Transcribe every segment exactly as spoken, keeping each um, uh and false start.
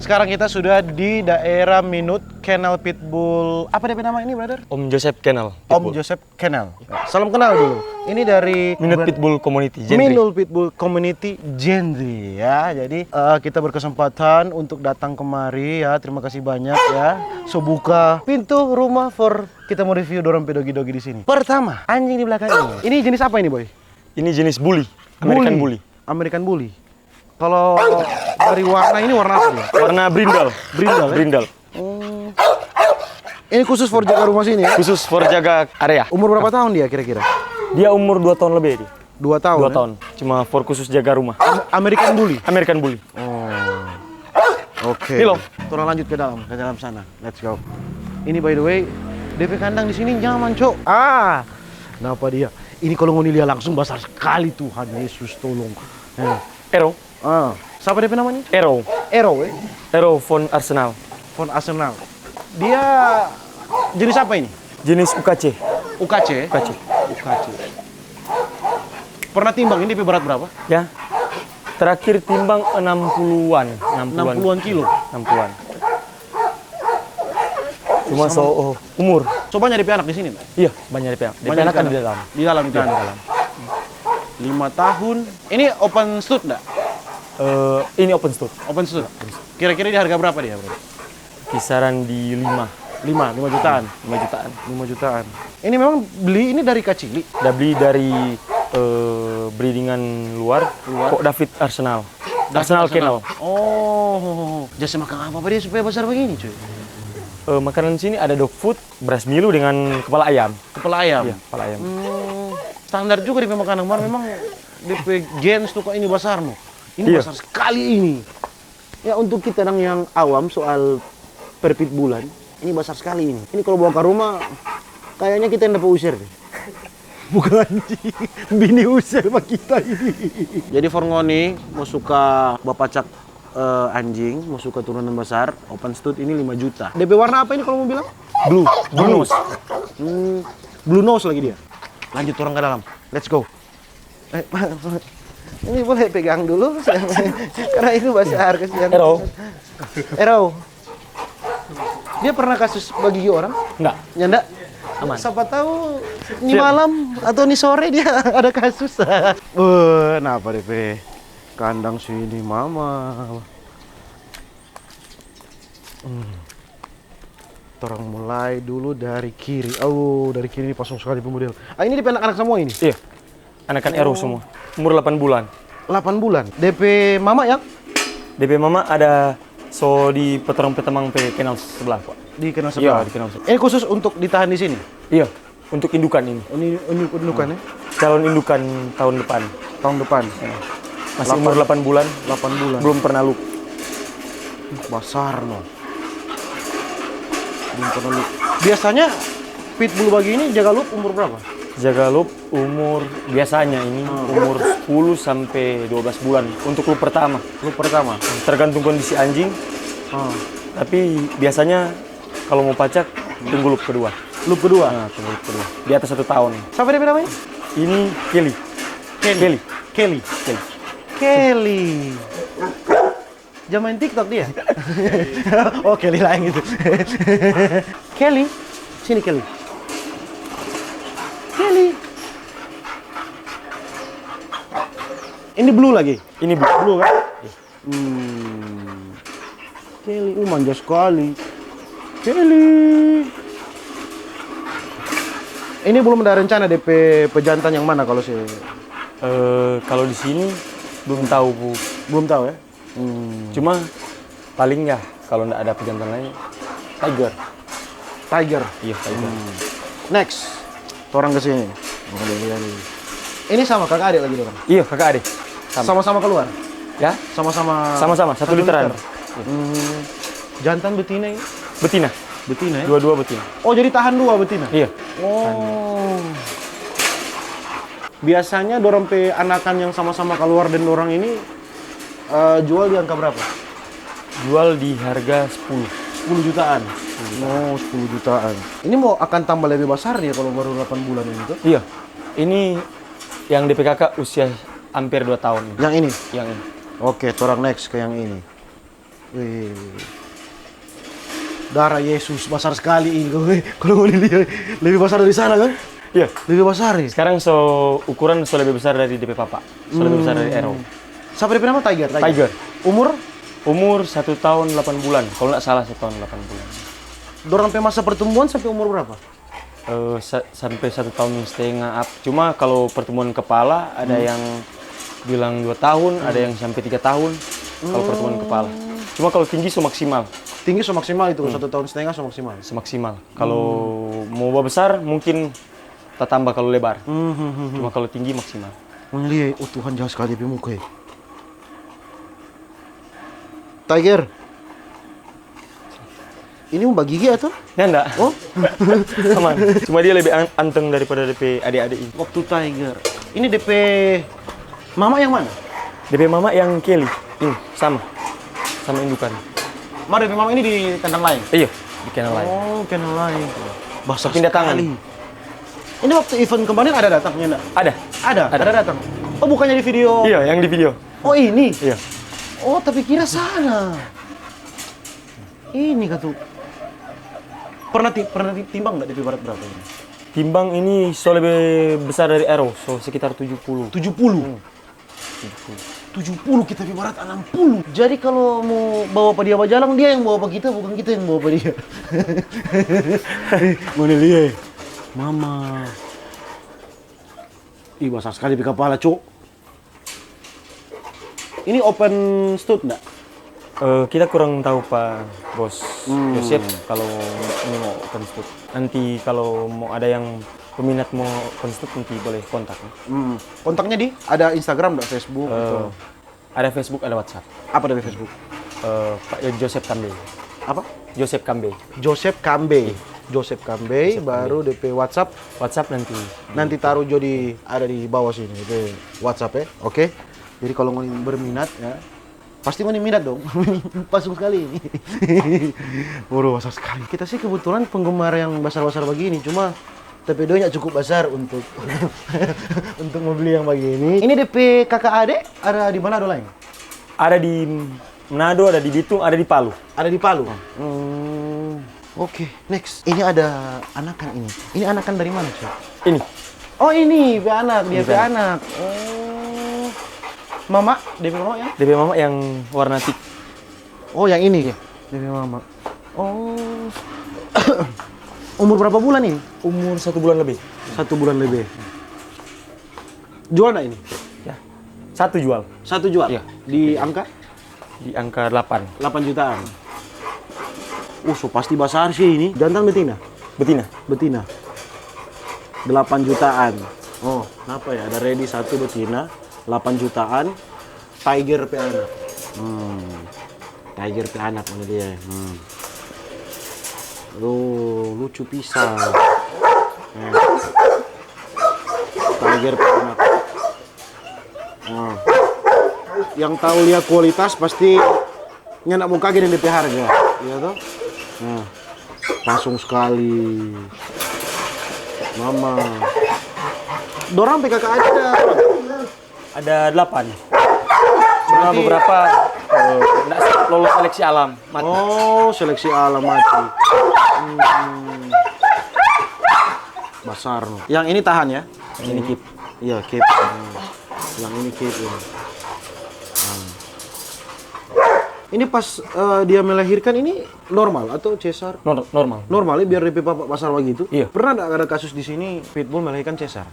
Sekarang kita sudah di daerah Minute Kennel Pitbull. Apa depe nama ini, brother? Om Joseph Kennel Pitbull. Om Joseph Kennel. Salam kenal dulu. Ini dari Minute Ber-, Pitbull Community, Gentry. Minute Pitbull Community Gentry, ya. Jadi, eh, kita berkesempatan untuk datang kemari, ya. Terima kasih banyak, ya. So buka pintu rumah for kita mau review dorang pe dogi-dogi di sini. Pertama, anjing di belakang ini. Ini jenis apa ini, Boy? Ini jenis bully, American Bully. Bully. American Bully. Kalau dari warna ini warna apa dia? Warna brindle. Brindle, ya? Brindle. Oh. Ini khusus for jaga rumah sini, ya? Khusus for jaga area. Umur berapa tahun dia kira-kira? Dia umur dua tahun lebih, dia. Dua tahun, Dua ya? tahun. Cuma for khusus jaga rumah. Am-, American Bully? American Bully. Oh. Oke. Ini loh. Torang lanjut ke dalam, ke dalam sana. Let's go. Ini, by the way, depe kandang di sini nyaman, Cok. Ah, napa dia? Ini kalau ngoni lia langsung basar skali, Tuhan Yesus, tolong. Eh. Arrow. Ah, sapa depe namanya? Arrow. Arrow, eh? Arrow von Arsenal. Von Arsenal. Dia jenis apa ini? Jenis U K C. U K C, eh? U K C. U K C. Pernah timbang ini depe berat berapa? Ya. Terakhir timbang enam puluhan, enam puluhan. Enam puluhan kilo? Enam puluhan. Cuma so, oh, umur. So banya depe anak di sini, nda? Iya, banya depe anak. Depe anak kan di dalam. Di dalam itu. Iya, di dalam. Lima tahun. Ini open stud, nda? Eh, ini open stud. Open stud. Kira-kira di harga berapa dia, bro? Kisaran di lima. Lima, lima jutaan? Lima jutaan. Lima jutaan. Ini memang beli ini dari kacili? Udah beli dari, eh, breedingan luar, Luar? Kok David Arsenal. David Arsenal Arsenal. Kennel. Oh, jadi makan apa dia supaya besar begini, cuy? Eh, makanan sini ada dog food, beras milu dengan kepala ayam. Kepala ayam? Iya, kepala ayam. Hmm, standar juga dia pe makanan, mar memang depe gens tu kok ini basar, no. Ini Iya. Besar sekali ini. Ya, untuk kita yang awam soal perpitbullan, ini basar sekali ini. Ini kalau bawa ke rumah, kayaknya kita yang dapat usir deh. Bukan anjing, bini usir sama kita ini. Jadi for ngoni mo suka bapacak, eh, anjing, mo suka turunan besar, open stud ini lima juta. Depe warna apa ini kalau mo bilang? Blue, blue nose. Hmm, blue nose lagi dia. Lanjut orang ke dalam. Let's go. Eh, ini boleh pegang dulu? Karena itu basar, kasihan. Arrow. Arrow. Dia pernah kasus bagigi orang? Enggak. Nyanda? Aman. Siapa tahu ni Siap. Malam atau ni sore dia ada kasus. Wah, napa depe kandang sini, mama? Hmm. Torang mulai dulu dari kiri. Oh, dari kiri ini pasong sekali pe model. Ah, ini depe anak-anak semua ini? Iya. Anakan Ero Oh. semua. Umur delapan bulan. Delapan bulan. Depe mama yang? Depe mama ada so di peterong petemang pe kenal sebelah, Pak. Di kenal Iya, sebelah. Di kenal sebelah. Ini khusus untuk ditahan di sini? Iya, untuk indukan ini. Ini, ini indukan, ya? Calon indukan tahun depan. Tahun depan? Iya. Masih Delapan. Umur delapan bulan. Delapan bulan. Belum pernah lup. Basar, no. Belum pernah lihat. Biasanya pitbull bagini jaga lup umur berapa? Jaga lup umur, biasanya ini Hmm. umur sepuluh sampe dua belas bulan untuk lup pertama. Lup pertama? Tergantung kondisi anjing. Hmm. Tapi biasanya kalau mau pacak, tunggu lup kedua. Lup kedua? Nah, tunggu lup kedua. Di atas satu tahun. Siapa dia namanya? Ini Kelly. Kelly. Kelly. Kelly. Kelly. Jangan main TikTok dia. Oh, Kelly lain itu. Kelly, sini Kelly. Kelly. Ini blue lagi? Ini blue. Blue kan? Iya. Hmm. Kelly, uh, manja sekali. Kelly. Ini belum ada rencana depe pejantan yang mana kalau se Eh, kalau di sini belum tahu, Bu. Belum tahu, ya? Hmm. Cuma paling ya, kalau ndak ada pejantan lain, tiger. Tiger? Iya, tiger. Hmm. Next, torang ke sini. Ini sama kakak adik lagi dorang? Iya, kakak adik. Sama. Sama-sama keluar? Ya? Sama-sama Sama-sama, satu satu literan. liter? Hmm. Jantan betina ini? Betina. Betina, ya? Dua-dua betina. Oh, jadi tahan dua betina? Iya. Oh. Biasanya dorang pe anakan yang sama-sama keluar deng dorang ini, eh, jual di angka berapa? Jual di harga sepuluh. Sepuluh jutaan? Sepuluh jutaan. Oh, sepuluh jutaan. Ini mau akan tambah lebih besar dia kalau baru delapan bulan ini tuh? Iya. Ini yang depe kakak usia hampir dua tahun. Yang ini? Yang ini. Oke, torang next ke yang ini. Wih. Darah Yesus basar skali ini. Kalau ngoni lia, lebih basar dari sana kan? Iya. Lebih basar ya? Sekarang so ukuran so lebih besar dari depe papa. So lebih besar dari Arrow. Sapa depe nama? Tiger, Tiger. Tiger. Umur? Umur satu tahun delapan bulan. Kalau nggak salah satu tahun delapan bulan. Dorang pe masa pertumbuhan sampe umur berapa? Eh, sa-, sampe satu tahun setengah up. Cuma kalau pertumbuhan kepala ada yang bilang dua tahun, ada yang sampe tiga tahun kalau pertumbuhan kepala. Cuma kalau tinggi so maksimal. Tinggi so maksimal itu, satu tahun setengah so maksimal. Semaksimal. Kalau mau babesar mungkin tatamba kalau lebar. Cuma kalau tinggi maksimal. Ngoni lia, oh Tuhan, jaha skali depe muka ya. Tiger. Ini mo bagigi atau? Ya ndak. Oh? Aman. Cuma dia lebih an-, anteng daripada depe ade-ade ini. Waktu Tiger. Ini depe mama yang mana? Depe mama yang Kelly. Ini sama. Sama indukan. Mar depe mama ini di kandang lain? Iya, di kandang lain. Oh, kandang lain. Basar pindah tangan. Ini waktu event kemarin ada datang, ya ndak? Ada. Ada, ada datang. Oh, bukannya di video? Iya, yang di video. Oh, ini? Iya. Oh, tapi kira sana. Ini katu. Pernah ti-, pernah ti-, timbang nggak depe berat berapa ini? Timbang ini so lebih besar dari Arrow, so sekitar tujuh puluh. Tujuh puluh? Hmm. Tujuh puluh. Tujuh puluh, kita pe berat enam puluh. Jadi kalau mo bawa pa dia bajalang, dia yang bawa pa kita, bukan kita yang bawa pa dia. Ngoni lia, mama. Ih, basar skali pe kapala, cok. Ini open stud ndak? Eh, kita kurang tahu, Pak Bos Josep, kalau ini mau open stud. Nanti kalau mau ada yang peminat mau open stud, nanti boleh kontak, ya. Hmm. Kontaknya di? Ada Instagram ndak, Facebook gitu? Eh, ada Facebook, ada WhatsApp. Apa dari Facebook? Eh, Pak Josep Kambe. Apa? Josep Kambe. Josep Kambe. Iya. Josep Kambe, baru depe WhatsApp. WhatsApp nanti. Nanti taru jo di, ada di bawah sini, depe WhatsApp ya. Oke. Jadi kalau ngoni berminat ya, pasti ngoni minat dong. Pasung skali ini. Waduh, basar skali. Kita sih kebetulan penggemar yang basar-basar bagini, cuma tapi doi nya cukup basar untuk, untuk mo bli yang bagini. Ini depe kaka ade ada di Manado laeng? Ada di Manado, ada di Bitung, ada di Palu. Ada di Palu? Hmm, oke, next. Ini ada anakan ini. Ini anakan dari mana, Cok? Ini. Oh, ini pe anak, dia pe anak. Oh. Mama, depe mama ya? Depe mama yang warna tik. Oh, yang ini? Iya. Depe mama. Oh. Umur berapa bulan ini? Umur satu bulan lebih. Satu bulan lebih. Jual nggak ini? Ya. Satu jual. Satu jual? Iya. Di angka? Di angka delapan. Delapan jutaan. Uh, so pasti basar sih ini. Jantan betina? Betina. Betina. Delapan jutaan. Oh, kenapa ya? Ada ready satu betina, delapan jutaan. Tiger pe anak. Hmm. Tiger pe anak ini dia. Hmm. Oh, lucu pisan. Hmm. Tiger pe anak. Nah, yang tahu lia kualitas pasti nyanda mo kage deng depe harga, iya to? Nah, pasung skali. Mama. Dorang pe kaka ade ada, ada delapan. Cuma berarti beberapa, eh, ndak lolos seleksi alam, mati. Oh, seleksi alam mati. Hmm. Basar no. Yang ini tahan ya? Yang ini keep. Iya, keep. Hmm. Yang ini keep ini. Hmm. Ini pas, eh, dia melahirkan ini normal atau cesar? Nor-, normal. Normal ya, biar depe papa basar bagitu? Iya. Pernah nggak ada kasus di sini pitbull melahirkan cesar?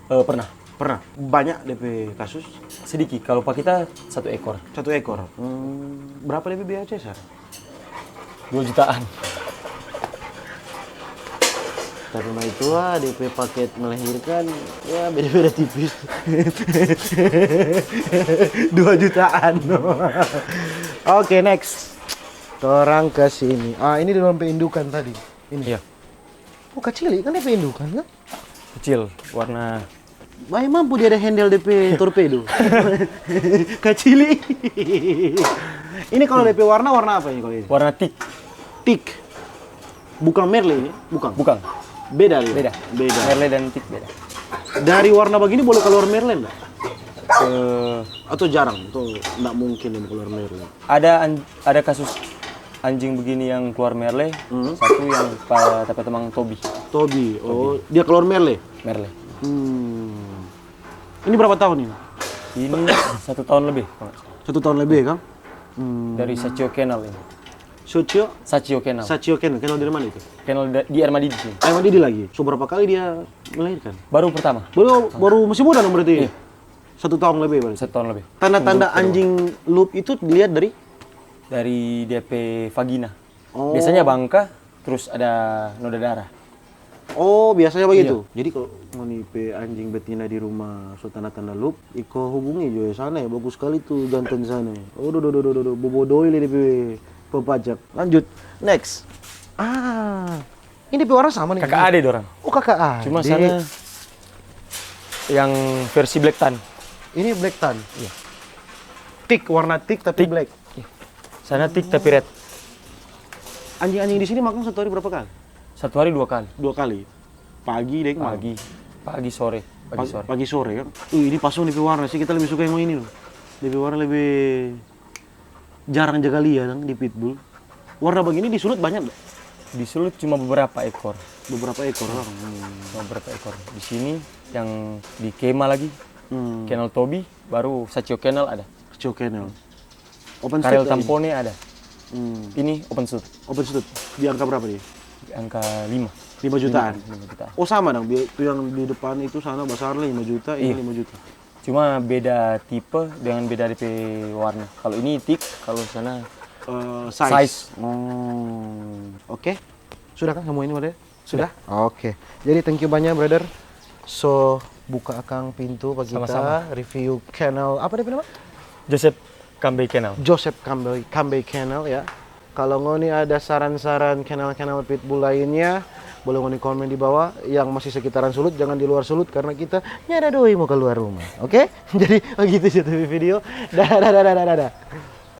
Eh, pernah. Pernah? Banyak depe kasus? Sedikit. Kalau pa kita satu ekor. Satu ekor? Hmm. Berapa depe biaya cesar? Dua jutaan. Tapi maitua, depe paket melahirkan, ya beda-beda tipis. Dua jutaan. Oke, next. Torang ke sini. Ah, ini dorang pe indukan tadi. Ini. Iya. Oh, kacili kan depe indukan kan? Kecil, warna. Bae mampu dia ada handle depe torpedo. Kacili. Ini kalau depe warna, warna apa ini kalau ini? Warna tik. Tik. Bukan Merle ini, bukan. Bukan. Beda dia? Beda. Beda. Merle dan tik beda. Dari warna begini boleh keluar Merle enggak? Eh, atau jarang, atau ndak mungkin dia mo keluar merle? Ada an-, ada kasus anjing begini yang keluar merle, hmm, satu yang pa, tapi teman Tobi. Tobi, oh, Tobi. Dia keluar merle? Merle. Hmm. Ini berapa tahun ini? Ini satu tahun lebih, Pak. Satu tahun lebih, kan? Hmm. Dari Sachio Kennel ini. Sachio? Sachio Kennel. Sachio Kennel. Kennel dari mana itu? Kennel da-, di Air Madidi sini. Air Madidi lagi. So, berapa kali dia melahirkan? Baru pertama. Baru, baru masih muda dong berarti? Iya. Satu tahun lebih berarti? Satu tahun lebih. Tanda-tanda anjing lope itu dilihat dari? Dari dia pe vagina. Oh. Biasanya bangka, terus ada noda darah. Oh, biasanya begitu. Iya. Jadi kalau ngoni pe anjing betina di rumah so tanda-tanda lope, iko hubungi jo ya sana ya, bagus sekali tu jantan sana ya. Oh, do, do, do, do, do, do. Bobo doi le dia pe pepacak. Lanjut, next. Ah, ini pe warna sama nih. Kakak ade dorang. Oh, kakak ade. Cuma sana yang versi black tan. Ini black tan. Iya. Tik, warna tik tapi black. Iya. Sana tik tapi red. Anjing-anjing di sini makang satu hari berapa kali? Satu hari dua kali. Dua kali. Pagi deng malam. Pagi. Pagi sore. Pagi sore. Pagi sore kan. Uh, ini pasung dia pe warna sih, kita lebih suka yang ini loh. Dia pe warna lebih jarang jaga lia dang di pitbull. Warna begini di Sulut banyak nggak? Di Sulut cuma beberapa ekor. Beberapa ekor, kan? Hmm. Cuma beberapa ekor. Di sini yang di Kema lagi, hmm, Kennel Tobi, baru Sachio Kennel ada. Sachio Kennel. Open stud. Karel Tampone ada. Hmm. Ini open stud. Open stud. Di angka berapa dia? Di angka lima. Lima jutaan? Lima, lima jutaan. Oh, sama dong. Bi-, tu yang di depan itu sana basar lima juta, ini lima juta. Iya. Cuma beda tipe dengan beda D P warna. Kalau ini tik, kalau sana, eh, size. Size. Hmm, oke. Sudah kan semua ini, Made? Sudah? Sudah. Oke. Jadi, thank you banyak, brother. So, buka akang pintu pa kita. Sama-sama. Review kennel, apa dia pe nama? Joseph Kambei Kennel. Joseph Kambei, Kambei Kennel, ya. Kalau ngoni ada saran-saran kennel-kennel pitbull lainnya, boleh ngoni komen di bawah. Yang masih sekitaran Sulut, jangan di luar Sulut, karena kita nyanda doi mo kaluar rumah, oke? Jadi, begitu saja tu video. Dadah, dadah, dadah, dadah.